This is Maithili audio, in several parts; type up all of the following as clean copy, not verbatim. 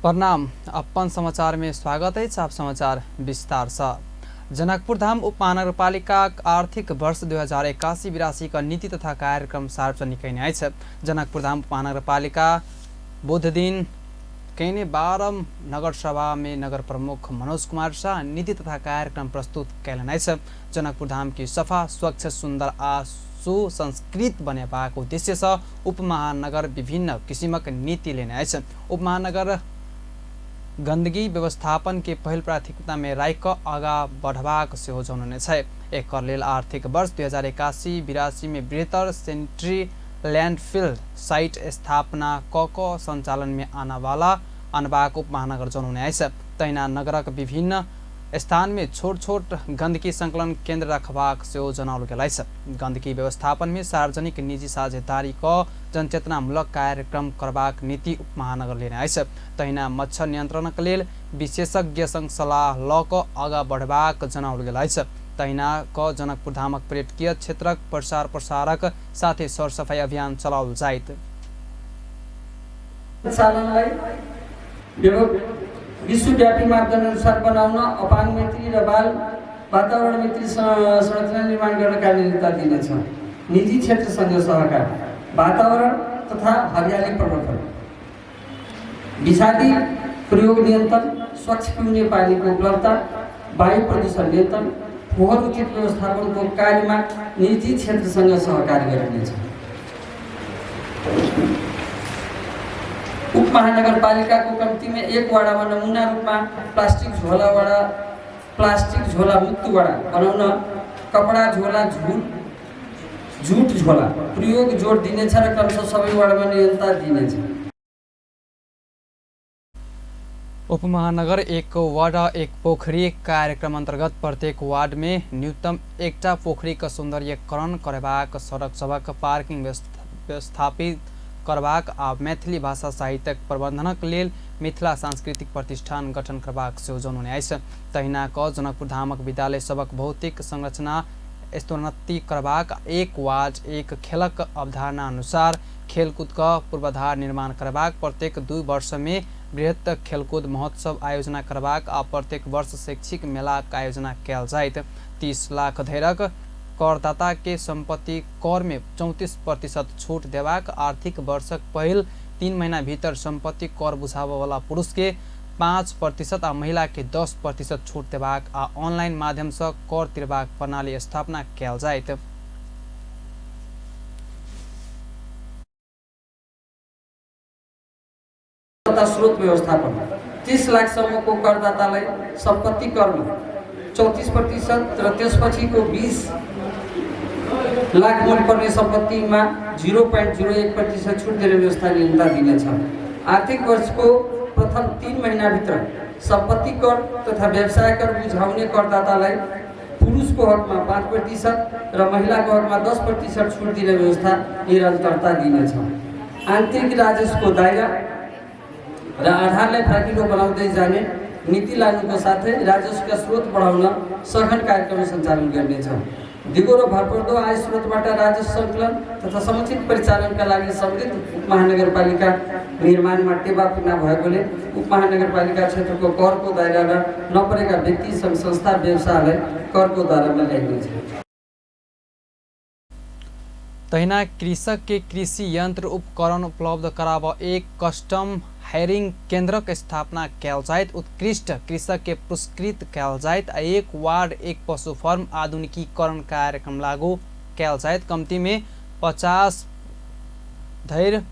प्रणाम, अपन समाचार में स्वागत है। आप समाचार विस्तार से। जनकपुर धाम उपमहानगरपालिका आर्थिक वर्ष 2081-82 का नीति तथा कार्यक्रम सार्वजनिक कयने अछि। जनकपुर धाम उपमहानगरपालिका बुध दिन कयने 12 नगर सभा में नगर प्रमुख मनोज कुमार शाह नीति तथा कार्यक्रम प्रस्तुत कयलनि अछि। जनकपुर धाम की सफा, स्वच्छ, सुन्दर आ सुसंस्कृत बनेबाक उद्देश्य से उपमहानगर विभिन्न किसिमक नीति लेने अछि। उपमहानगर गंदगी व्यवस्थापन के पहिल प्राथमिकता में राखि कऽ आगाँ बढ़बाक सेहो जनौने छै। एकर लेल आर्थिक वर्ष 2081-82 में बृहत्तर सेनिटरी लैंडफिल साइट स्थापना कऽ कऽ संचालन में आनबाक उपमहानगर जनौने अछि। तहिना नगरक विभिन्न स्थान में छोट छोट गंदगी संकलन केंद्र रखबाक सेहो जनाओल गेल अछि। गंदगी व्यवस्थापन में सार्वजनिक निजी साझेदारी क जनचेतनामूलक कार्यक्रम करबाक नीति उपमहानगर लेने अछि। तहिना मच्छर नियंत्रणक लेल विशेषज्ञ संग सलाह लऽ कऽ आगाँ बढ़बाक जनाओल गेल अछि। तहिना क जनकपुर धामक पर्यटकीय क्षेत्रक प्रसार प्रसारक साथै सरसफाई अभियान चलाओल जाइत। सञ्चालनलाई विश्वव्यापी मापदण्ड अनुसार बनाउन अपाङ्ग मैत्री र बाल वातावरण मैत्री संरचना निर्माण गर्न कार्यनिरता दिनेछ। निजी क्षेत्रसँग सहकार, वातावरण तथा हरियाली प्रवर्धन, विषादी प्रयोग नियन्त्रण, स्वच्छ पिउने पानीको उपलब्धता, वायु प्रदूषण नियन्त्रण, फोहोर उचित व्यवस्थापनको कार्यमा निजी क्षेत्रसँग सहकार्य गरिनेछ। उपमहानगरपालिकाको कम्तीमा एक वडामा नमुना रूपमा प्लास्टिक झोला मुक्त वडा बनाउन कपडा झोला, जुट झोला प्रयोग जोड दिनेछ र क्रमशः सबै वडामा निरन्तरता दिनेछ। उपमहानगर एक वार्ड एक पोखरी कार्यक्रम अंतर्गत प्रत्येक वार्ड में न्यूनतम एकटा पोखरी का सौंदर्यीकरण करबाक, सड़क सभक पार्किंग व्यवस्थापित करबाक आ मैथिली भाषा साहित्यक प्रवर्धनक लेल मिथिला सांस्कृतिक प्रतिष्ठान गठन करबाक सेहो जनौने अछि। तहिना क जनकपुर धामक विद्यालय सभक भौतिक संरचना स्तरोन्नति करबाक, एक वार्ड एक खेलक अवधारणा अनुसार खेलकूद क पूर्वाधार निर्माण करबाक, प्रत्येक 2 वर्ष में बृहत खेलकूद महोत्सव आयोजना करबाक आ प्रत्येक वर्ष शैक्षिक मेलाक आयोजना कयल जाइत। 30 लाख धैरक करदाता के संपत्ति कर में 34% छूट देबाक, आर्थिक वर्षक पहिल 3 महीना भीतर संपत्ति कर बुझाबयवला पुरुष के 5% आ महिला के 10% छूट देबाक आ ऑनलाइन माध्यम से कर तिरबाक प्रणाली स्थापना कयल जाइत। तथा स्रोत व्यवस्थापन, 30 लाखसम्मको करदातालाई सम्पत्ति करमा 34% र त्यसपछिको 20 लाख मूल्य पर्ने सम्पत्तिमा 0.01% छुट दिने व्यवस्था निरन्तरता दिनेछ। आर्थिक वर्षको प्रथम 3 महिनाभित्र सम्पत्ति कर तथा व्यवसाय कर बुझाउने करदातालाई पुरुषको हकमा 5% र महिलाको हकमा 10% छुट दिने व्यवस्था निरन्तरता दिनेछ। आन्तरिक राजस्वको दायरा र आधारलाई फराकिलो बनाउँदै जाने नीति लानुको साथै राजस्वका स्रोत बढाउन सघन कार्यक्रम सञ्चालन गर्नेछ। दिगो र भरपर्दो आय स्रोतबाट राजस्व सङ्कलन तथा समुचित परिचालनका लागि समृद्ध उपमहानगरपालिका निर्माणमा टेवा पुग्न भएकोले उपमहानगरपालिका क्षेत्रको करको दायरामा नपरेका व्यक्ति, सङ्घ संस्था, व्यवसायलाई करको दायरामा ल्याइनेछ। तहिना कृषक के कृषि यंत्र उपकरण उपलब्ध कराब एक कस्टम हायरिंग केंद्रक स्थापना कयल जाइत, उत्कृष्ट कृषक के पुरस्कृत कयल जाइत आ एक वार्ड एक पशु फार्म आधुनिकीकरण कार्यक्रम लागू कयल जाइत। कम्ती में 50 धरि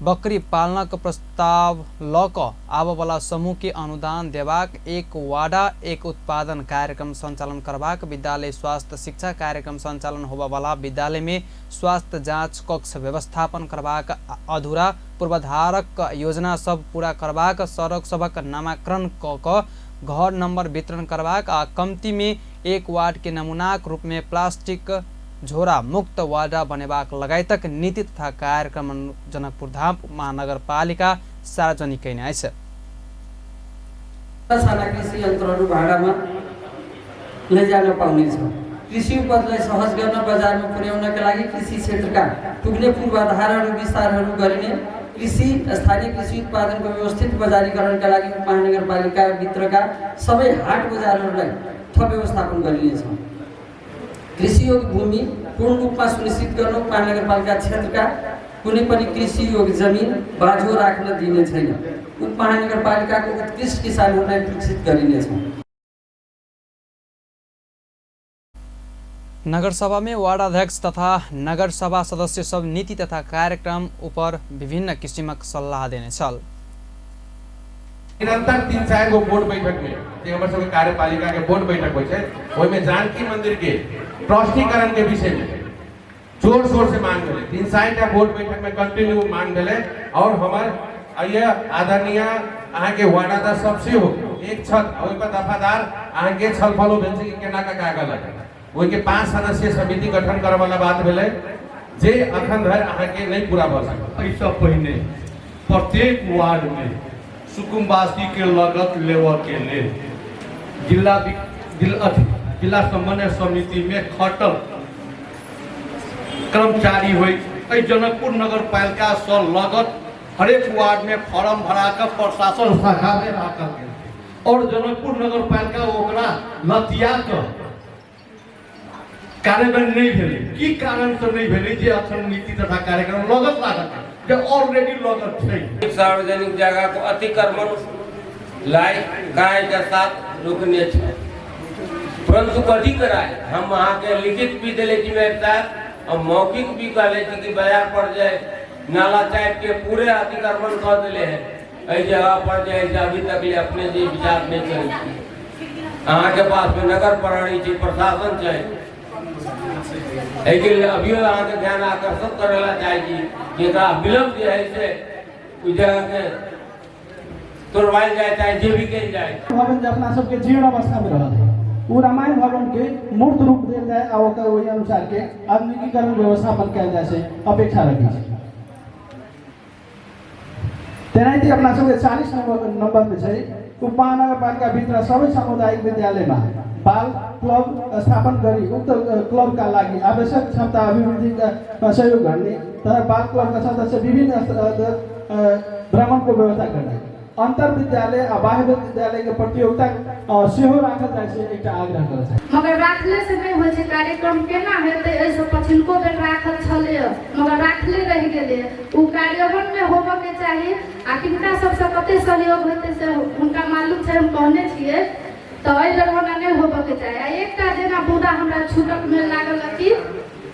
बकरी पालनक प्रस्ताव लऽ कऽ आबयवला समूह के अनुदान देबाक, एक वाडा एक उत्पादन कार्यक्रम संचालन करबाक, विद्यालय स्वास्थ्य शिक्षा कार्यक्रम संचालन होबयवला विद्यालय में स्वास्थ्य जाँच कक्ष व्यवस्थापन करबाक, अधूरा पूर्वाधारक योजना सब पूरा करबाक, सड़क सभक नामांकन कऽ कऽ घर नंबर वितरण करबाक आ कम्ती में एक वार्ड के नमूनाक रूप में प्लास्टिक झोरा मुक्त वाडा बनेबाक लगायतक नीति तथा कार्यक्रम जनकपुर धाम महानगरपालिका सार्वजनिक कयने अछि। साना कृषि यन्त्रहरू भाडामा लैजान पाउनेछ। कृषि उपजलाई सहज गर्न बजारमा पुर्याउनका लागि कृषि क्षेत्रका पुग्ने पूर्वाधारहरू विस्तारहरू गरिने, कृषि स्थानीय कृषि उत्पादनको व्यवस्थित बजारीकरणका लागि उपमहानगरपालिका भित्रका सबै हाट बजारहरूलाई थप व्यवस्थापन गरिनेछ। कृषियोग्य भूमि पूर्ण रूपमा सुनिश्चित गर्न उपमहानगरपालिका क्षेत्रका कुनै पनि कृषियोग्य जमिन बाँझो राख्न दिने छैन। उपमहानगरपालिकाको उत्कृष्ट किसानहरूलाई प्रोत्साहित गरिनेछ। नगरसभा में वार्डाध्यक्ष तथा नगरसभा सदस्य सब नीति तथा कार्यक्रम ऊपर विभिन्न किसिमक सल्लाह देने छल। निरंतर 3-4 गो बोर्ड बैठक में जे हमर सबके कार्यपालिका के बोर्ड बैठक होइ छै, ओहिमे जानकी मंदिर के ट्रस्टीकरण के विषय में जोर शोर से मांग भेलै। 3-4 टा बोर्ड बैठक में कंटिन्यू मांग भेलै और हमर अय आदरणीय अहाँके वार्डाध्यक्ष सब सेहो एक छत ओहि पर दफादार अहाँके छलफलो भेल छै कि केना का कागज लगल। ओहिके 5 सदस्यीय समिति गठन करऽ वाला बात भेलै जे अखन धरि अहाँके नहि पूरा भऽ सकल। एहिसँ पहिने प्रत्येक वार्डमे सुकुम्बासीके लगत लेबऽके लेल जिला जिला समन्वय समितिमे खटल कर्मचारी होइ एहि जनकपुर नगरपालिकासँ लगत हरेक वार्डमे फॉर्म भरा कऽ प्रशासन शाखामे राखल गेल और जनकपुर नगरपालिका ओकरा लतिया कऽ कार्यान्वयन नहि भेलै। की कारणसँ नहि भेलै जे अखन नीति तथा कार्यक्रम लगत लागत जे ऑलरेडी लगत छै। सार्वजनिक जगह को अतिक्रमण लाई गाय के साथ रोकने छै, परंतु कथी कराए हम अहाँके लिखित भी दिले छी मेयर साहब और मौखिक भी कहले छी कि बाजार पर जाए नाला चाइप के पूरे अतिक्रमण कऽ दिले है। एहि जगह पर जे है से अभी तक ले अपने जे विचार नहीं करै छी। अहाँके पास में नगर प्रहरी छै, प्रशासन छै, एहिके लेल अभियो अहाँके ध्यान आकर्षित करै ला चाहै छी कि एकरा विलम्ब जे है से ओहि जगहके तोड़वायल जाय चाहे जे भी कयल जाय। भवन जे अपना सबके जीर्ण अवस्था में रहल है ओ रामायण भवन के मूर्त रूप देल जाय आ ओकर ओहि अनुसार के आधुनिकीकरण व्यवस्थापन कयल जाय से अपेक्षा रखै छी। तेनाहिते अपना सबके 40 नंबर में छै उपमहानगरपालिका भित्र सबै सामुदायिक विद्यालयमा बाल क्लब स्थापन गरी उक्त क्लबका लागि आवश्यक क्षमता अभिवृद्धिका सहयोग गर्ने तथा बाल क्लबका सदस्य विभिन्न भ्रमणको व्यवस्था गर्ने अन्तर विद्यालय आ बाह्य विद्यालयके प्रतियोगिता सेहो राखल जाइ छै एकटा आग्रह करऽ चाहै। मगर राखले से नहि होइ छै, कार्यक्रम केना हेतै? एहिसँ पछिलको बेर राखल छलै मगर राखले रहि गेलै। ओ कार्यान्वयनमे होबऽके चाही आ किनका सबसँ कते सहयोग हेतै से हुनका मालूम छै, हम कहने छियै। तऽ एहि बेर ओना नहि होबऽके चाही। आ एकटा जेना मुद्दा हमरा छूटकमे लागल कि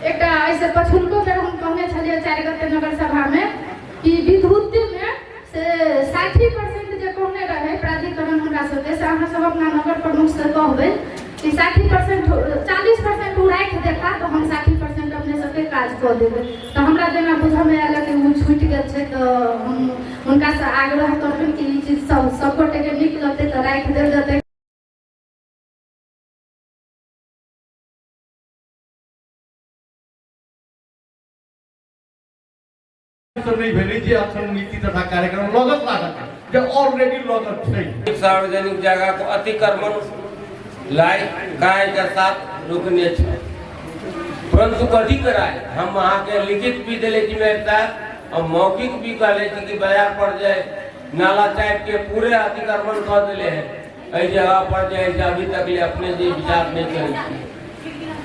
एकटा एहिसँ पछुलको बेर हम कहने छलियै 4 गते नगर सभामे कि विद्युतमे से 60% जे कहने रहै प्राधिकरण हमरा सबके, से अहाँ सब अपना नगर प्रमुखसँ कहबै कि 60% 40% ओ राखि देता तऽ हम 60% अपने सबके काज कऽ देबै। तऽ हमरा जेना बुझऽमे आयल कि ओ छूटि गेल छै तऽ हम हुनकासँ आग्रह करबनि कि ई चीज सब सबगोटेके नीक लगतै तऽ राखि देल जेतै। नहि भेलै जे अखन नीति तथा कार्यक्रम लगत लागत जे ऑलरेडी लगत छै। सार्वजनिक जगह को अतिक्रमण लाई गाय के साथ रोकने छै, परंतु कथी कराए हम अहाँके लिखित भी दिले छी मेयर साहब और मौखिक भी कहले छी कि बाजार पर जाए नाला चाइप के पूरे अतिक्रमण कऽ दिले है। एहि जगह पर जे है से अभी तक ले अपने जे विचार नहीं करै छी।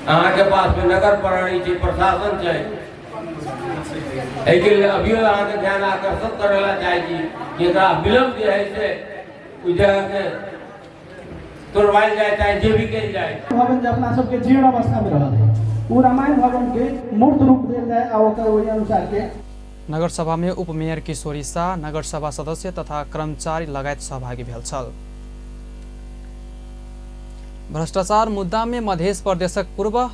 अहाँके पास में नगर प्रहरी छै, प्रशासन छै, एहिके लेल अभियो अहाँके ध्यान आकर्षित करै ला चाहै छी कि एकरा विलम्ब जे है से ओहि जगहके तोड़वायल जाय चाहे जे भी कयल जाय। भवन जे अपना सबके जीर्ण अवस्था में रहल है ओ रामायण भवन के मूर्त रूप देल जाय आ ओकर ओहि अनुसार के। नगरसभा में उपमेयर किशोरी शाह, नगरसभा सदस्य तथा कर्मचारी लगायत सहभागी भेल छल। भ्रष्टाचार मुद्दा में मध्य प्रदेशक पूर्व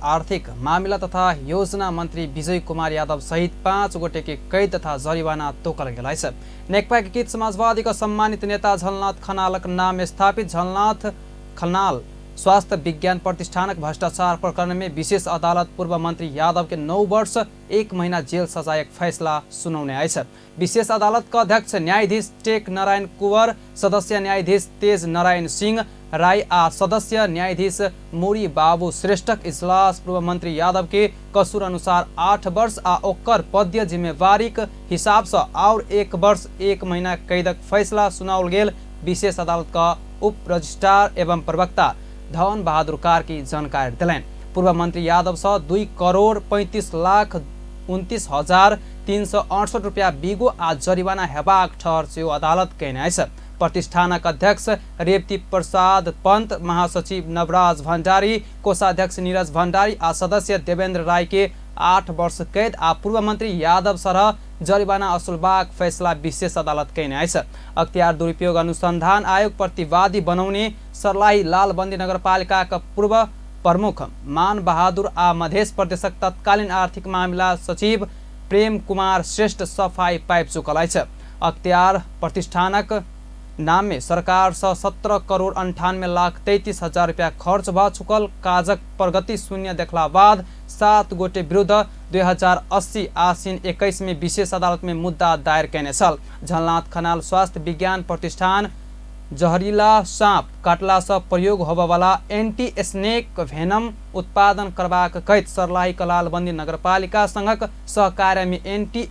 आर्थिक मामिला तथा योजना मंत्री विजय कुमार यादव सहित 5 गोटे के कैद तथा जरिवाना तोकल गेल अछि। नेकपा एकीकृत समाजवादी का सम्मानित नेता झलनाथ खनालक नाम स्थापित झलनाथ खनाल स्वास्थ्य विज्ञान प्रतिष्ठानक भ्रष्टाचार प्रकरण में विशेष अदालत पूर्व मंत्री यादव के 9 वर्ष 1 महीना जेल सजायक फैसला सुनौने अछि। विशेष अदालत का अध्यक्ष न्यायाधीश टेक नारायण कुंवर, सदस्य न्यायाधीश तेज नारायण सिंह राय आ सदस्य न्यायाधीश मुरी बाबू श्रेष्ठक इजलास पूर्व मंत्री यादव के कसूर अनुसार 8 वर्ष आ ओकर पद्य जिम्मेवारीक हिसाब से और 1 वर्ष 1 महीना कैदक फैसला सुनाओल गेल। विशेष अदालत का उप रजिस्ट्रार एवं प्रवक्ता धवन बहादुर कार्की जानकारी दिलनि। पूर्व मंत्री यादव से 2,35,29,368 रुपया बिगो आ जरिवाना हेबाक ठहर सेहो अदालत कयने अछि। प्रतिष्ठानक अध्यक्ष रेवती प्रसाद पंत, महासचिव नवराज भंडारी, कोषाध्यक्ष नीरज भंडारी आ सदस्य देवेंद्र राय के 8 वर्ष कैद आ पूर्व मंत्री यादव सरह जरिवाना असुलबाक फैसला विशेष अदालत कयने अछि। अख्तियार दुरुपयोग अनुसंधान आयोग प्रतिवादी बनौने सर्लाही लालबन्दी नगरपालिकाक पूर्व प्रमुख मान बहादुर आ मध्य प्रदेशक तत्कालीन आर्थिक मामिला सचिव प्रेम कुमार श्रेष्ठ सफाई पाबि चुकल अछि। अख्तियार प्रतिष्ठानक नाम में सरकार से 17,98,33,000 रुपया खर्च भ चुकल काजक प्रगति शून्य देखला बाद 7 गोटे विरुद्ध 2080 आसिन 21 में विशेष अदालत में मुद्दा दायर कयने छल। झलनाथ खनाल स्वास्थ्य विज्ञान प्रतिष्ठान जहरीला सांप काटला से प्रयोग होबयवला एंटी स्नेक वेनम उत्पादन करबाक कहैत सर्लाही लालबन्दी नगरपालिका संघक सहकार्य में एंटी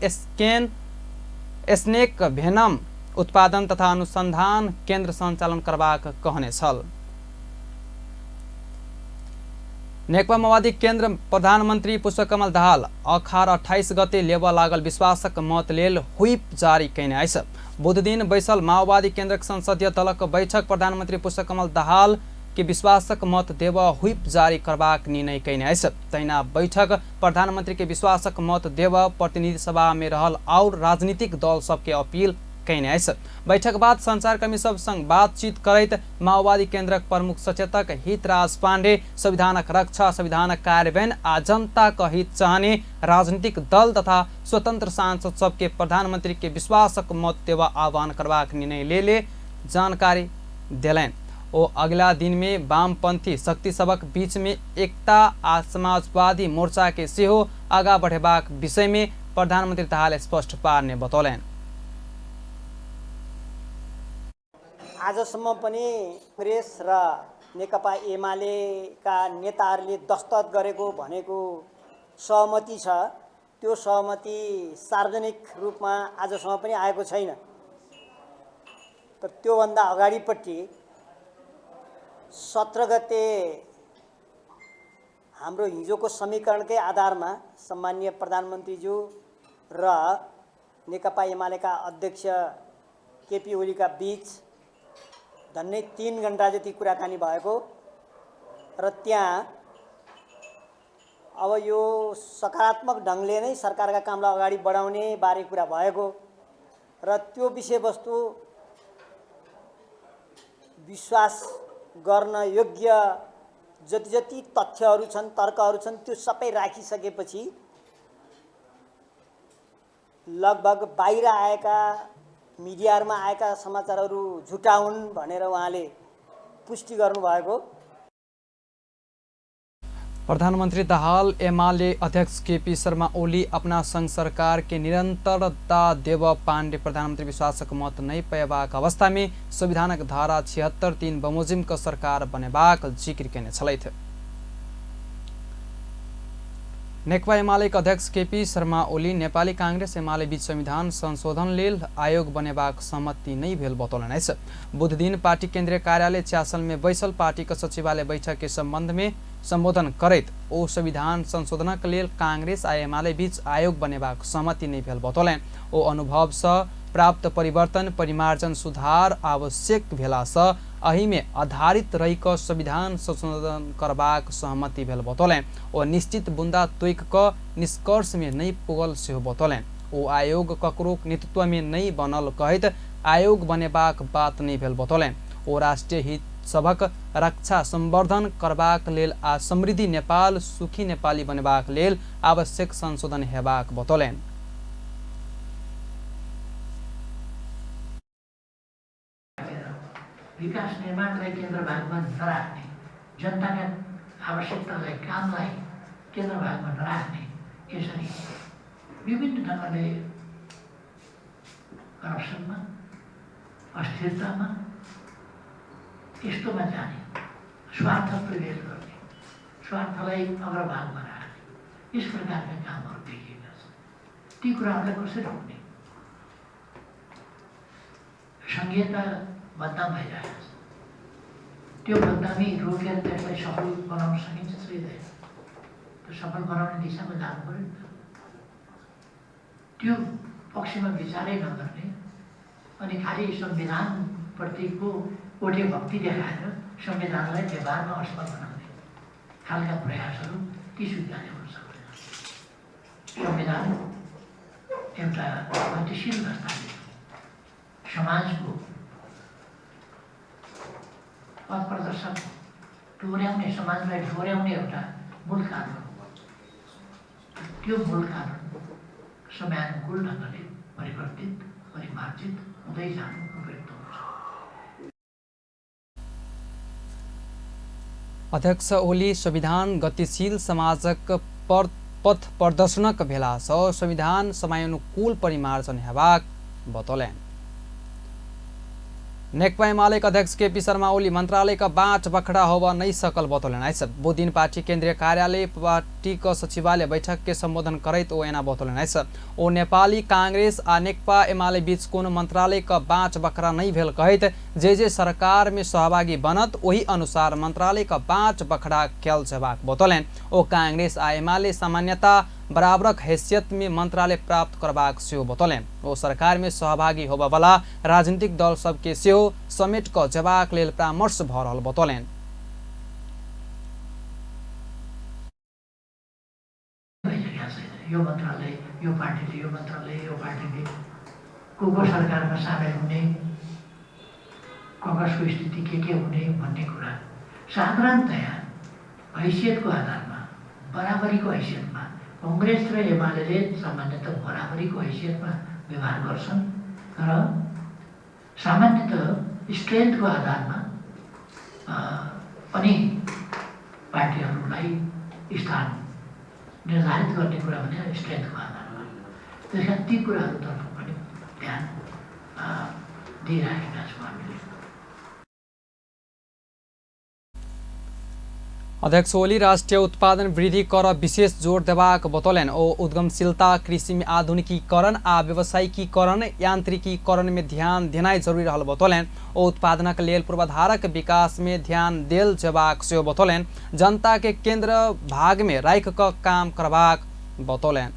स्नेक वेनम उत्पादन तथा अनुसंधान केंद्र संचालन करबाक कहने छल। नेकपा माओवादी केंद्र प्रधानमंत्री पुष्पकमल दाहाल अखार 28 गते लेबऽ लागल विश्वासक मत लेल व्हिप जारी कयने अछि। बुधदिन बैसल माओवादी केंद्रक संसदीय दलक बैठक प्रधानमंत्री पुष्पकमल दाहाल के विश्वासक मत देबऽ व्हिप जारी करबाक निर्णय कयने अछि। तहिना बैठक प्रधानमंत्री के विश्वासक मत देबऽ प्रतिनिधि सभा में रहल और राजनीतिक दल सबके अपील कयने अछि। बैठक बाद संचारकर्मी सब संग बातचीत करैत माओवादी केंद्रक प्रमुख सचेतक हितराज पांडे संविधानक रक्षा, संविधानक कार्यान्वयन आ जनताक हित चाहने राजनीतिक दल तथा स्वतंत्र सांसद सबके प्रधानमंत्री के विश्वासक मत देबऽ आह्वान करबाक निर्णय लेले जानकारी देलनि। ओ अगला दिन में वामपंथी शक्ति सबक बीच में एकता आ समाजवादी मोर्चा के सेहो आगा बढ़ेबाक विषय में प्रधानमंत्री दाहाल स्पष्ट पार्ने बतौलनि। आजसम्म पनि कांग्रेस र नेकपा एमालेका नेताहरूले दस्तखत गरेको भनेको सहमति छ, त्यो सहमति सार्वजनिक रूपमा आजसम्म पनि आएको छैन। तर त्योभन्दा अगाडिपट्टि 17 गते हाम्रो हिजोको समीकरणकै आधारमा सम्माननीय प्रधानमन्त्रीज्यू र नेकपा एमालेका अध्यक्ष केपी ओलीका बीच झन्डै 3 घन्टा जति कुराकानी भएको र त्यहाँ अब यो सकारात्मक ढङ्गले नै सरकारका कामलाई अगाडि बढाउने बारे कुरा भएको र त्यो विषयवस्तु विश्वास गर्न योग्य जति जति तथ्यहरू छन्, तर्कहरू छन्, त्यो सबै राखिसकेपछि लगभग बाहिर आएका मिडियामा आएका समाचारहरू झुटा हुन् भनेर उहाँले पुष्टि गर्नुभएको। प्रधानमंत्री दाहाल एमाले अध्यक्ष केपी शर्मा ओली अपना संघ सरकार के निरंतरता देव पांडे प्रधानमंत्री विश्वासक मत नहीं पेबाक अवस्था में संविधानक धारा 76(3) बमोजिम क सरकार बनेबाक जिक्र केने छलथि। नेकपा एमाले अध्यक्ष केपी शर्मा ओली नेपाली कांग्रेस एमाले बीच संविधान संशोधन लेल आयोग बनेबाक सहमति नहीं भेल बतौलनि अछि। बुधदिन पार्टी केंद्रीय कार्यालय च्यासल में बैसल पार्टी के सचिवालय बैठक के संबंध में संबोधन करैत ओ संविधान संशोधनक लेल कांग्रेस आ एमाले बीच आयोग बनेबाक सहमति नहीं भेल बतौलनि। ओ अनुभव से प्राप्त परिवर्तन परिमार्जन सुधार आवश्यक भेला से एहि में आधारित रहि कऽ संविधान संशोधन करबाक सहमति भेल बतौलनि। ओ निश्चित बुंदा तोकि कऽ निष्कर्ष में नहीं पुगल सेहो बतौलनि। ओ आयोग ककरो नेतृत्व में नहीं बनल कहैत आयोग बनेबाक बात नहीं भेल बतौलनि। ओ राष्ट्रीय हित सभक रक्षा संवर्धन करबाक लेल आ समृद्धि नेपाल सुखी नेपाली बनेबाक लेल आवश्यक संशोधन हेबाक बतौलनि। विकास निर्माणलाई केन्द्र भागमा नराख्ने, जनताका आवश्यकतालाई, कामलाई केन्द्रभागमा नराख्ने, यसरी विभिन्न ढङ्गले करप्सनमा, अस्थिरतामा, यस्तोमा जाने, स्वार्थ प्रिभेल गर्ने, स्वार्थलाई अग्रभागमा राख्ने, यस प्रकारका कामहरू देखिएका छन्। ती कुराहरूलाई कसरी रोक्ने? सङ्घीयता बदनाम भइरहेको छ, त्यो बदनामी रोकेर त्यसलाई सफल बनाउन सकिन्छ सकिँदैन? त्यो सफल बनाउने दिशामा जानु पऱ्यो नि त। त्यो पक्षमा विचारै नगर्ने अनि खालि संविधानप्रतिको कोठे भक्ति देखाएर संविधानलाई व्यवहारमा असफल बनाउने खालका प्रयासहरू ती स्वीकार्य हुन सक्दैन। संविधान एउटा गतिशील दस्तावेज हो, समाजको पथ प्रदर्शक, डोर्याउने, समाजलाई डोर्याउने एउटा मूल कानुन हो। त्यो मूल कानुन समयानुकूल ढङ्गले परिवर्तित, परिमार्जित हुँदै जानु उपयुक्त हुन्छ। अध्यक्ष ओली संविधान गतिशील समाजक पथ प्रदर्शनक भेलासँ संविधान समयानुकूल परिमार्जन हेबाक बतौलनि। नेकपा एमाले अध्यक्ष केपी शर्मा ओली मंत्रालय का बाँट बखड़ा होवा नहीं सकल बतौलनि अछि। बुध दिन पार्टी केंद्रीय कार्यालय पार्टी का सचिवालय बैठक के संबोधन करैत ओ एना बतौलनि अछि। ओ नेपाली कांग्रेस आ नेकपा एमाले बीच कोनो मंत्रालय का बाँट बखड़ा नहीं भेल कहैत जे जे सरकार में सहभागी बनत ओही अनुसार मंत्रालय का बाँट बखड़ा कयल जेबाक बतौलनि। ओ कांग्रेस आ एमाले सामान्यता बराबरक हैसियत में मंत्रालय प्राप्त करबाक सेहो बतौलनि। ओ सरकार में सहभागी होबयवला राजनीतिक दल सबके सेहो समेट क जेबाक लेल परामर्श भ रहल बतौलनि। यो मन्त्रालय, यो पार्टीले, यो मन्त्रालय, यो पार्टीले को को सरकारमा सामेल हुने, कङ्ग्रेसको स्थिति के हुने भन्ने कुरा साधारणतया हैसियतको आधारमा, बराबरीको हैसियतमा कङ्ग्रेस र एमाले सामान्यतः बराबरीको हैसियतमा व्यवहार गर्छन् र सामान्यतः स्ट्रेन्थको आधारमा पनि पार्टीहरूलाई स्थान निर्धारित गर्ने कुरा भने स्ट्रेन्थको आधारमा। त्यस कारण ती कुराहरूतर्फ पनि ध्यान दिइराखेका छौँ हामीले। अध्यक्ष ओली राष्ट्रिय उत्पादन वृद्धि कर विशेष जोर देबाक बतौलनि। ओ उद्यमशीलता, कृषि में आधुनिकीकरण आ व्यावसायिकीकरण, यांत्रिकीकरण में ध्यान देनाइ जरूरी रहल बतौलनि। ओ उत्पादनक लेल पूर्वाधारक विकास में ध्यान देल जेबाक सेहो बतौलनि। जनता के केंद्र भाग में राखि क काम करबाक बतौलनि।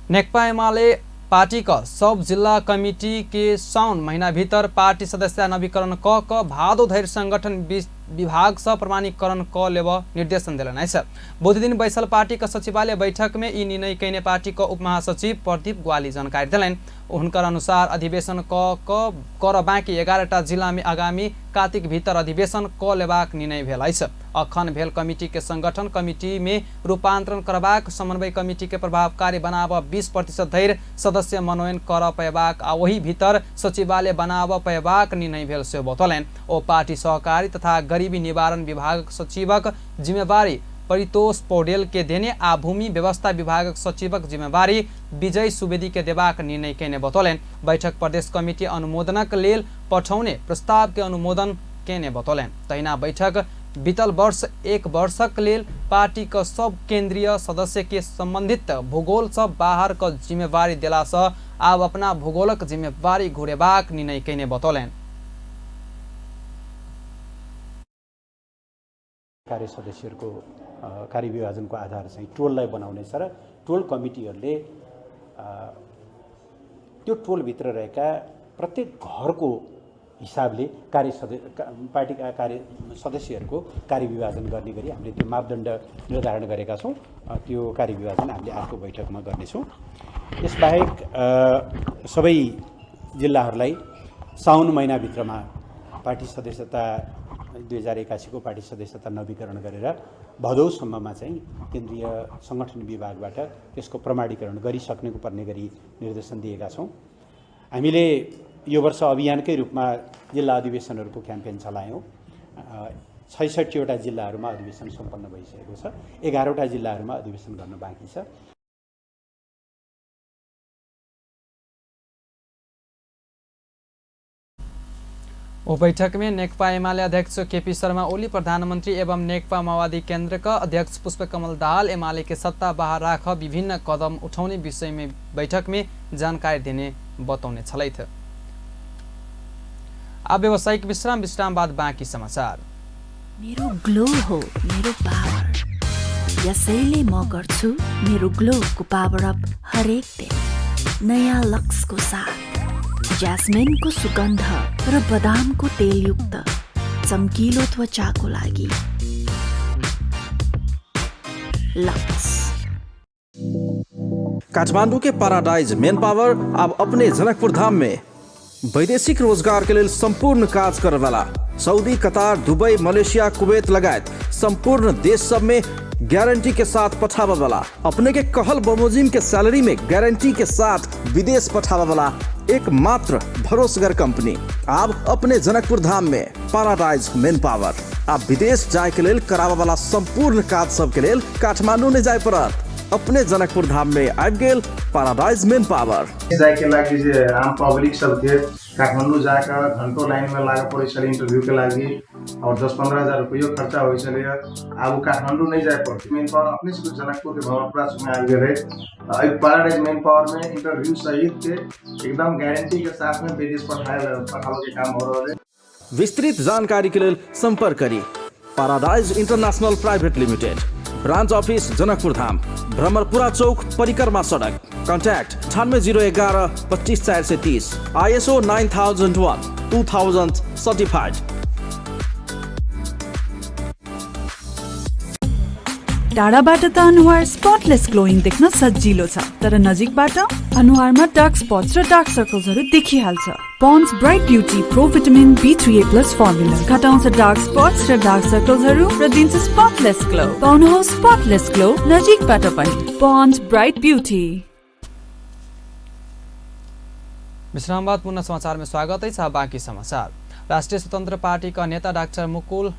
नेकपा एमाले पार्टी का सब जिल्ला कमिटी के साउन महीना भीतर पार्टी सदस्य नवीकरण क भादो धरि संगठन विभाग से प्रमाणीकरण क लेब निर्देशन देलनि अछि। बुध दिन बैसल पार्टी का सचिवालय बैठक में ई निर्णय कयने पार्टी का उपमहासचिव प्रदीप ग्वाली जानकारी देलनि। हुनकर अनुसार अधिवेशन क कर बाँकी 11टा जिला में आगामी कार्तिक भीतर अधिवेशन क लेबाक निर्णय भेल अछि। अखन भेल कमिटी के संगठन कमिटी में रूपांतरण करबाक, समन्वय कमिटी के प्रभावकारी बनाब, 20% धरि सदस्य मनोनयन कर पयबाक आ ओही भीतर सचिवालय बनाब पयबाक निर्णय भेल से बतौलनि। ओ पार्टी सहकारी तथा गरीबी निवारण विभागक सचिवक जिम्मेवारी परितोष पौडेल के देने आ भूमि व्यवस्था विभागक सचिवक जिम्मेवारी विजय सुवेदी के देबाक निर्णय केने बतौलनि। बैठक प्रदेश कमिटी अनुमोदनक लेल पठौने प्रस्ताव के अनुमोदन केने बतौलनि। तहिना बैठक बीतल वर्ष एक वर्षक लेल पार्टी के सब केंद्रीय सदस्य के संबंधित भूगोल से बाहर के जिम्मेवारी देला से आब अपना भूगोलक जिम्मेवारी घुरेबाक निर्णय केने बतौलनि। कार्य सदस्यहरूको कार्यविभाजनको आधार चाहिँ टोललाई बनाउने छ र टोल कमिटीहरूले त्यो टोलभित्र रहेका प्रत्येक घरको हिसाबले कार्य पार्टीका कार्य सदस्यहरूको कार्यविभाजन गर्ने गरी हामीले त्यो मापदण्ड निर्धारण गरेका छौँ। त्यो कार्यविभाजन हामीले अर्को बैठकमा गर्नेछौँ। यसबाहेक सबै जिल्लाहरूलाई साउन महिनाभित्रमा पार्टी सदस्यता 2081 को पार्टी सदस्यता नवीकरण गरेर भदौसम्ममा चाहिँ केन्द्रीय सङ्गठन विभागबाट त्यसको प्रमाणीकरण गरिसक्नु पर्ने गरी निर्देशन दिएका छौँ। हामीले यो वर्ष अभियानकै रूपमा जिल्ला अधिवेशनहरूको क्याम्पेन चलायौँ। 66वटा जिल्लाहरूमा अधिवेशन सम्पन्न भइसकेको छ। 11वटा जिल्लाहरूमा अधिवेशन गर्न बाँकी छ। ओ बैठक में नेकपा एमाले अध्यक्ष केपी शर्मा ओली, प्रधानमंत्री एवं नेकपा माओवादी केंद्र का अध्यक्ष पुष्पकमल दाहाल एमाले के सत्ता बाहर राख विभिन्न कदम उठाउने विषय में बैठक में जानकारी देने बतौने छलथि। अब व्यावसायिक विश्राम, विश्राम बाद बाँकी समाचार। मेरो ग्लो हो मेरो पावर, यसैले म गर्छु मेरो ग्लोको पावर अप हरेक दिन नयाँ लक्सको साथ। ज्यास्मिनको सुगन्ध र बदामको तेलयुक्त चम्किलो त्वचाको लागि लक्स। काठमाडौँ के पैराडाइज मेन पावर अब अपने जनकपुर धाम में वैदेशिक रोजगार के लिए संपूर्ण काज करे वाला Saudi, Qatar, Dubai, Malaysia, Kuwait लगायत संपूर्ण देश सब में गारंटी के साथ पठावा वाला, अपने के कहल बमोजिम के सैलरी में गारंटी के साथ विदेश पठावा वाला एकमात्र भरोसगर कंपनी अब अपने जनकपुर धाम में पैराडाइज मेन पावर। आप विदेश जाए के लेल करावा वाला संपूर्ण काज सब के लेल काठमांडू नहीं जाए पड़त, अपने जनकपुर धाम में आबि गेल पैराडाइज मेन पावर। जाए के लागि जे आम पब्लिक सबके काठमाडौँ जाकर घंटों लाइन में लागे पड़े छलै इंटरव्यू के लागि और 10-15 हजार रुपयो खर्चा होइ छलै। आब काठमाडौँ नहीं जाए पड़तै, मेन पावर अपने से जनकपुर के भवनपुरा में आबि गेलै। एहि पैराडाइज मेन पावर में इंटरव्यू सहित के एकदम गारंटी के साथ में विदेश पठावे के काम हो रहल है। विस्तृत जानकारी के लेल संपर्क करी paradise international private limited, branch office Janakpur Dham, Bhramarpura Chowk, Parikrama Sadak. Contact 9801 254 430, ISO 9001 2000 certified. टाढाबाट त अनुहार स्पटलेस ग्लोइङ देख्न सजिलो छ, तर नजिकबाट अनुहारमा डार्क स्पट्स र डार्क सर्कल्सहरू देखिहाल्छ। Pond's bright beauty pro vitamin B3A plus formula घटाउँछ डार्क स्पट्स र डार्क सर्कल्सहरू र दिन्छ स्पटलेस ग्लो। पाउनुहोस् स्पटलेस ग्लो नजिकबाट पनि। Pond's bright beauty. विश्राम बाद पुनः समाचार में स्वागत है। बाँकी समाचार। राष्ट्रिय स्वतंत्र पार्टी का नेता डाक्टर मुकुल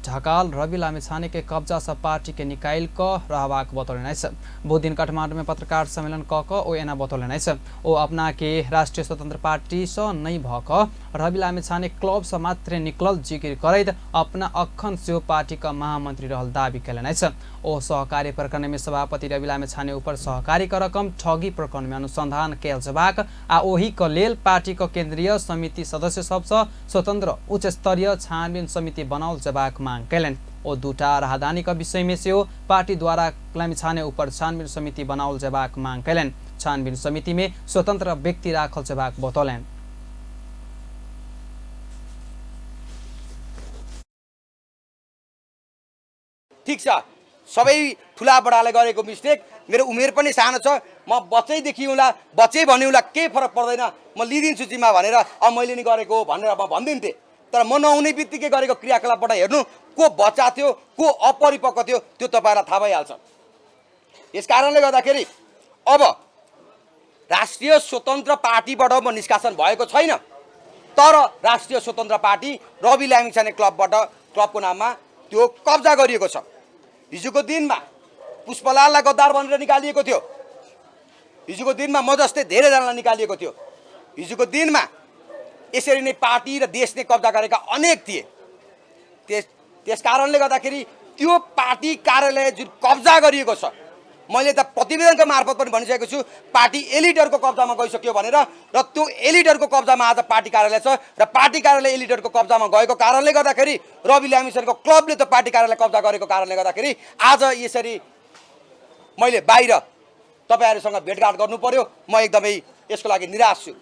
ढकाल रवि लामिछाने के कब्जा से पार्टी के निकाल क रहबाक बतौलनि अछि। बुध दिन काठमाडौँ में पत्रकार सम्मेलन क क ओ एना बतौलनि अछि। ओ अपना के राष्ट्रिय स्वतंत्र पार्टी से नहीं भ क रवि लामिछाने क्लब से मात्र निकलल जिकिर करैत अपना अखन सेहो पार्टी का महामंत्री रहल दावी कयलनि अछि। ओ सहकारी प्रकरण में सभापति रवि लामिछाने ऊपर सहकारी क रकम ठगी प्रकरण में अनुसंधान कयल जेबाक आ ओहि क लेल पार्टी क केंद्रीय समिति सदस्य सबसँ स्वतंत्र उच्च स्तरीय छानबीन समिति बनाओल जेबाक मांग कयलनि। ओ दूटा राहदानी क विषय में सेहो पार्टी द्वारा लामिछाने ऊपर छानबीन समिति बनाओल जेबाक मांग कयलनि। छानबीन समिति में स्वतंत्र व्यक्ति राखल जेबाक बतौलनि। ठिक छ, सबै ठुला बडाले गरेको मिस्टेक, मेरो उमेर पनि सानो छ, म बच्चैदेखि उनलाई बच्चै भने उनलाई केही फरक पर्दैन, म लिइदिन्छु जिम्मा भनेर अब मैले नि गरेको हो भनेर म भनिदिन्थेँ। तर म नहुने बित्तिकै गरेको क्रियाकलापबाट हेर्नु को बच्चा थियो को अपरिपक्व थियो त्यो तपाईँहरूलाई थाहा भइहाल्छ। यस कारणले गर्दाखेरि अब राष्ट्रिय स्वतन्त्र पार्टीबाट म निष्कासन भएको छैन, तर राष्ट्रिय स्वतन्त्र पार्टी रवि लामिछाने क्लबबाट क्लबको नाममा त्यो कब्जा गरिएको छ। हिजोको दिनमा पुष्पलाललाई गद्दार भनेर निकालिएको थियो, हिजोको दिनमा म जस्तै धेरैजनालाई निकालिएको थियो, हिजोको दिनमा यसरी नै पार्टी र देशले कब्जा गरेका अनेक थिए। त्यस कारणले गर्दाखेरि त्यो पार्टी कार्यालय जुन कब्जा गरिएको छ, मैले त प्रतिवेदनको मार्फत पनि भनिसकेको छु, पार्टी एलिटहरूको कब्जामा गइसक्यो भनेर, र त्यो एलिटहरूको कब्जामा आज पार्टी कार्यालय छ र पार्टी कार्यालय एलिटहरूको कब्जामा गएको कारणले गर्दाखेरि रवि लामिछानेको क्लबले त पार्टी कार्यालय कब्जा गरेको कारणले गर्दाखेरि आज यसरी मैले बाहिर तपाईँहरूसँग भेटघाट गर्नु पर्यो। म एकदमै यसको लागि निराश छु।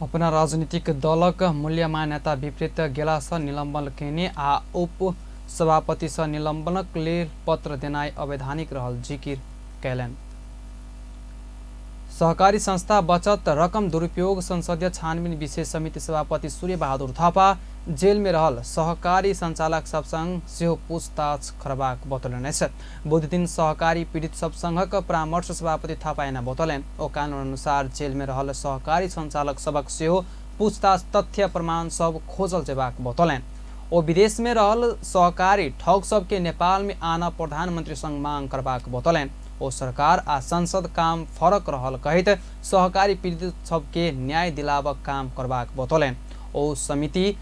अपना राजनीतिक दलक मूल्य मान्यता विपरीत गेलासँ निलंबन केने आ उप सभापति से निलंबनक लेल पत्र देनाइ अवैधानिक रहल जिकिर कयलनि। सहकारी संस्था बचत रकम दुरुपयोग संसदीय छानबिन विशेष समिति सभापति सूर्य बहादुर थापा जेल में रहल सहकारी संचालक सब संग सेहो पूछताछ करबाक बतौलनि अछि। बुधदिन सहकारी पीड़ित सब संघक परामर्श सभापति थापा एना बतौलनि। ओ कानून अनुसार जेल में रहल सहकारी संचालक सबक सेहो पूछताछ तथ्य प्रमाण सब खोजल जेबाक बतौलनि। ओ विदेश में रहल सहकारी ठग सबके नेपाल में आन प्रधानमंत्री संग मांग करबाक बतौलनि। ओ सरकार आ संसद काम फरक रहल कहैत सहकारी पीड़ित सबके न्याय दिलाबक काम करबाक बतौलनि। ओ समिति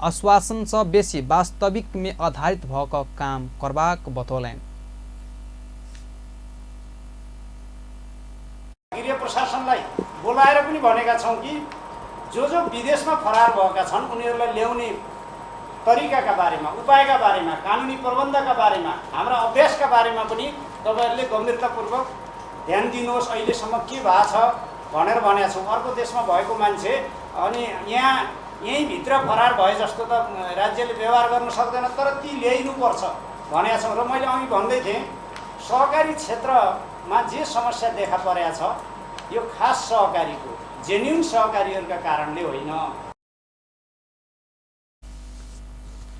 आश्वासन सँ बेसी वास्तविक में आधारित भ क काम करबाक बतौलनि। गृह प्रशासनलाई बोलाएर पनि भनेका छौँ कि जो जो विदेशमा फरार भएका छन् उनीहरूलाई ल्याउने तरिकाका बारेमा, उपायका बारेमा, कानुनी प्रबन्धका बारेमा, हाम्रा अभ्यासका बारेमा पनि तपाईहरूले गम्भीरतापूर्वक ध्यान दिनुहोस्। अहिलेसम्म के भएको छ भनेर भनेका छौँ। अर्को देशमा भएको मान्छे अनि यहाँ यहीँभित्र फरार भए जस्तो त राज्यले व्यवहार गर्न सक्दैन, तर ती ल्याइनुपर्छ भनेका छौँ। र मैले अघि भन्दै थिएँ, सहकारी क्षेत्रमा जे समस्या देखा परेको छ यो खास सहकारीको जेन्युन सहकारीहरूका कारणले होइन।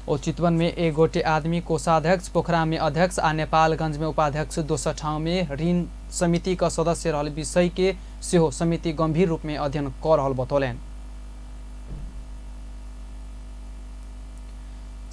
ओ चितवन में एक गोटे आदमी कोषाध्यक्ष, पोखरा में अध्यक्ष आ नेपालगंज में उपाध्यक्ष दोसर ठाउँ में ऋण समिति का सदस्य रहल विषय के सेहो समिति गंभीर रूप में अध्ययन क रहल बतौलनि।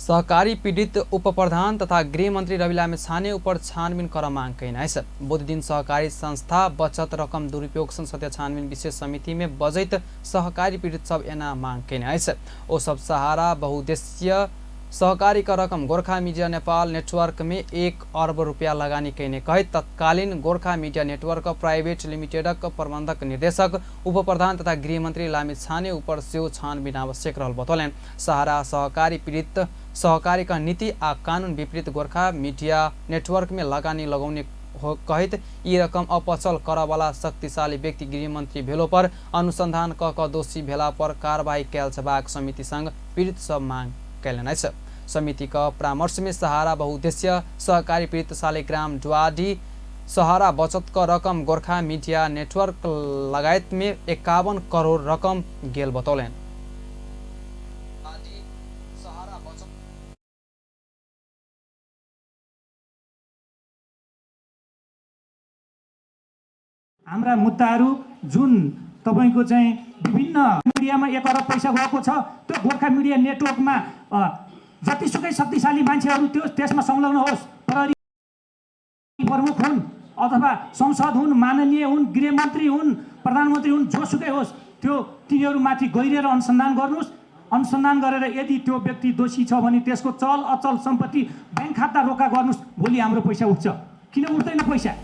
सहकारी पीड़ित उपप्रधान तथा गृहमन्त्री रवि लामिछाने उपर छानबिन कर मांग कयने अछि। बुधदिन सहकारी संस्था बचत रकम दुरुपयोग संसदीय छानबिन विशेष समिति में बजैत सहकारी पीड़ित सब एना मांग कयने अछि। ओ सब सहारा बहुउद्देशीय सहकारी का रकम गोरखा मीडिया नेपाल नेटवर्क में 1 अर्ब रुपया लगानी कयने कहैत तत्कालीन गोरखा मीडिया नेटवर्क प्राइवेट लिमिटेडक प्रबंधक निर्देशक उपप्रधान तथा गृहमन्त्री लामिछाने उपर सेहो छानबिन आवश्यक रहल बतौलनि। सहारा सहकारी पीड़ित सहकारी का नीति आ कानून विपरीत गोरखा मीडिया नेटवर्क में लगानी लगौने हो कहैत यी रकम अपचल करवाला शक्तिशाली व्यक्ति गृहमन्त्री भेलो पर अनुसंधान क क दोषी भेला पर कारबाही कयल जेबाक समिति संग पीड़ित सब मांग कयलनि अछि। समिति का परामर्श में सहारा बहुउद्देशीय सहकारी पीड़ित शालिग्राम डुवाडी सहारा बचत का रकम गोरखा मीडिया नेटवर्क लगायत में 51 करोड़ रकम गेल बतौलनि। हाम्रा मुद्दाहरू जुन तपाईको चाहिँ विभिन्न मिडियामा 1 अरब पैसा गएको छ, त्यो गोर्खा मिडिया नेटवर्कमा जतिसुकै शक्तिशाली मान्छेहरू त्यो त्यसमा संलग्न होस्, प्रहरी प्रमुख हुन् अथवा संसद हुन्, माननीय हुन्, गृहमन्त्री हुन्, प्रधानमन्त्री हुन्, जोसुकै होस्, त्यो तिनीहरूमाथि गहिरिएर अनुसन्धान गर्नुहोस्। अनुसन्धान गरेर यदि त्यो व्यक्ति दोषी छ भने त्यसको चल अचल सम्पत्ति ब्याङ्क खाता रोका गर्नुहोस्। भोलि हाम्रो पैसा उठ्छ। किन उठ्दैन पैसा?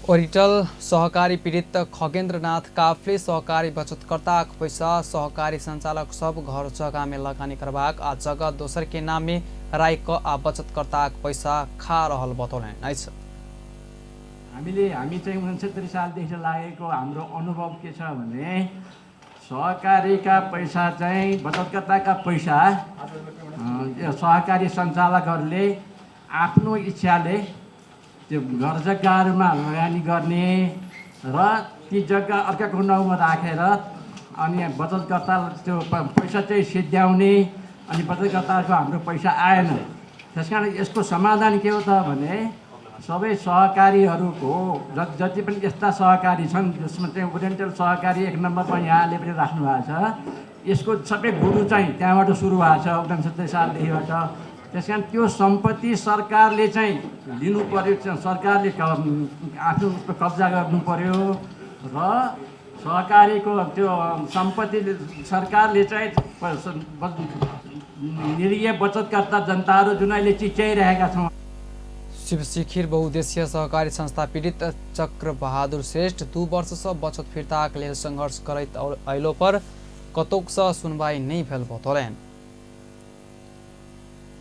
ओरिटल सहकारी पीड़ित खगेन्द्रनाथ काफले सहकारी बचतकर्ताक पैसा सहकारी संचालक सब घर जग्गा में लगानी करबाक आ जग्गा दोसर के नाम में राइक आ बचतकर्ताक पैसा खा रहल बतौलनि अछि। हामी चाहिँ 69 सालदेखि लागेको हाम्रो अनुभव के छ भने सहकारीका पैसा चाहिँ बचतकर्ताका पैसा सहकारी सञ्चालकहरूले आफ्नो इच्छाले त्यो घर जग्गाहरूमा लगानी गर्ने र ती जग्गा अर्काको नाउँमा राखेर अनि बचतकर्ता त्यो पैसा चाहिँ सिद्ध्याउने अनि बचतकर्ताको हाम्रो पैसा आएन। त्यस कारण यसको समाधान के हो त भने सबै सहकारीहरूको जति पनि यस्ता सहकारी छन् जसमा चाहिँ ओरिएन्टल सहकारी 1 नम्बरमा यहाँले पनि राख्नु भएको छ, यसको सबै गुरु चाहिँ त्यहाँबाट सुरु भएको छ 69 सालदेखिबाट। त्यस कारण त्यो सम्पत्ति सरकारले चाहिँ लिनु पर्यो, सरकारले आफ्नो कब्जा गर्नु पर्यो र सहकारीको त्यो सम्पत्ति सरकारले चाहिँ निरीह बचतकर्ता जनताहरू जुन अहिले चिच्याइरहेका छौँ। शिवशिखिर बहुउद्देशीय सहकारी संस्था पीड़ित चक्रबहादुर श्रेष्ठ 2 वर्षसँ बचत फिर्ताक लेल संघर्ष करैत अयलो पर कतौकसँ सुनवाई नहि भेल बतौलनि।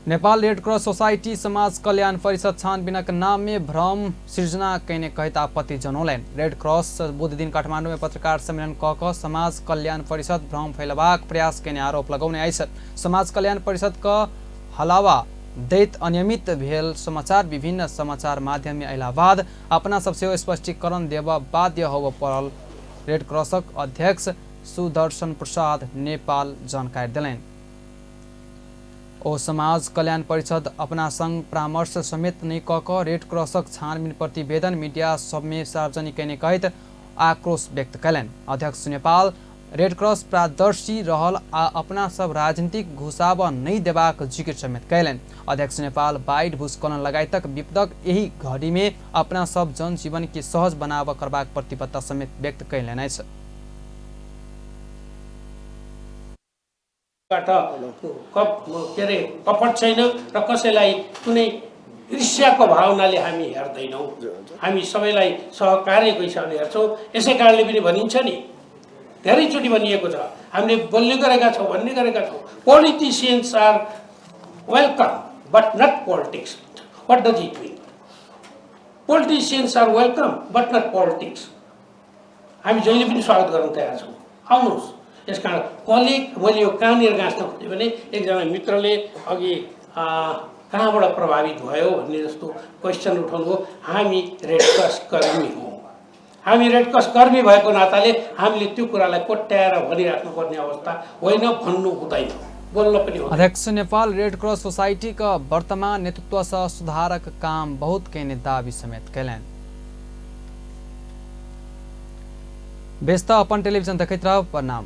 नेपाल रेड क्रॉस सोसाइटी समाज कल्याण परिषद छानबिनक नाम में भ्रम सृजना कयने कहैत आपत्ति जनौलनि। रेड क्रॉस बुधदिन काठमाडौँ में पत्रकार सम्मेलन क क समाज कल्याण परिषद भ्रम फैलबाक प्रयास कयने आरोप लगौने अछि। समाज कल्याण परिषद क हलावा दैत अनियमित भेल समाचार विभिन्न समाचार माध्यम में अयला बाद अपना सब सेहो स्पष्टीकरण देबऽ बाध्य होबऽ पड़ल रेड क्रॉसक अध्यक्ष सुदर्शन प्रसाद नेपाल जानकारी देलनि। ओ समाज कल्याण परिषद अपना संग परामर्श समेत नहि कऽ कऽ रेड क्रॉसक छानबीन प्रतिवेदन मीडिया सबमे सार्वजनिक कयने कहैत आक्रोश व्यक्त कयलनि। अध्यक्ष नेपाल रेड क्रॉस पारदर्शी रहल आ अपना सब राजनीतिक घुसाव नहि देबाक जिक्र समेत कयलनि। अध्यक्ष नेपाल बाढ़ि, भूस्खलन लगायतक विपदक एहि घडीमे अपना सब जनजीवन के सहज बनाव करबाक प्रतिबद्धता समेत व्यक्त कयलनि अछि। बाट के अरे कपट छैन र कसैलाई कुनै ईर्ष्याको भावनाले हामी हेर्दैनौँ, हामी सबैलाई सहकार्यको हिसाबले हेर्छौँ। यसै कारणले पनि भनिन्छ नि, धेरैचोटि भनिएको छ, हामीले बोल्ने गरेका छौँ, भन्ने गरेका छौँ, politicians are welcome but not politics. What does it mean? Politicians are welcome but not politics. हामी जहिले पनि स्वागत गर्न तयार छौँ, आउनुहोस्। यस कारण कसले मैले यो कहाँनिर गाँच्न खोजेँ भने एकजना मित्रले अघि कहाँबाट प्रभावित भयो भन्ने जस्तो क्वेसन उठाउनुभयो। हामी रेड क्रस कर्मी हौँ, हामी रेड क्रस कर्मी भएको नाताले हामीले त्यो कुरालाई कोट्याएर भनिराख्नुपर्ने अवस्था होइन, भन्नु हुँदैन, बोल्न पनि हुँदैन। अध्यक्ष नेपाल रेड क्रस सोसाइटीका वर्तमान नेतृत्वसँ सुधारक काम बहुत कयने दावी समेत कयलनि। व्यस्त अपन टेलिभिजन देखैत रहब। प्रणाम।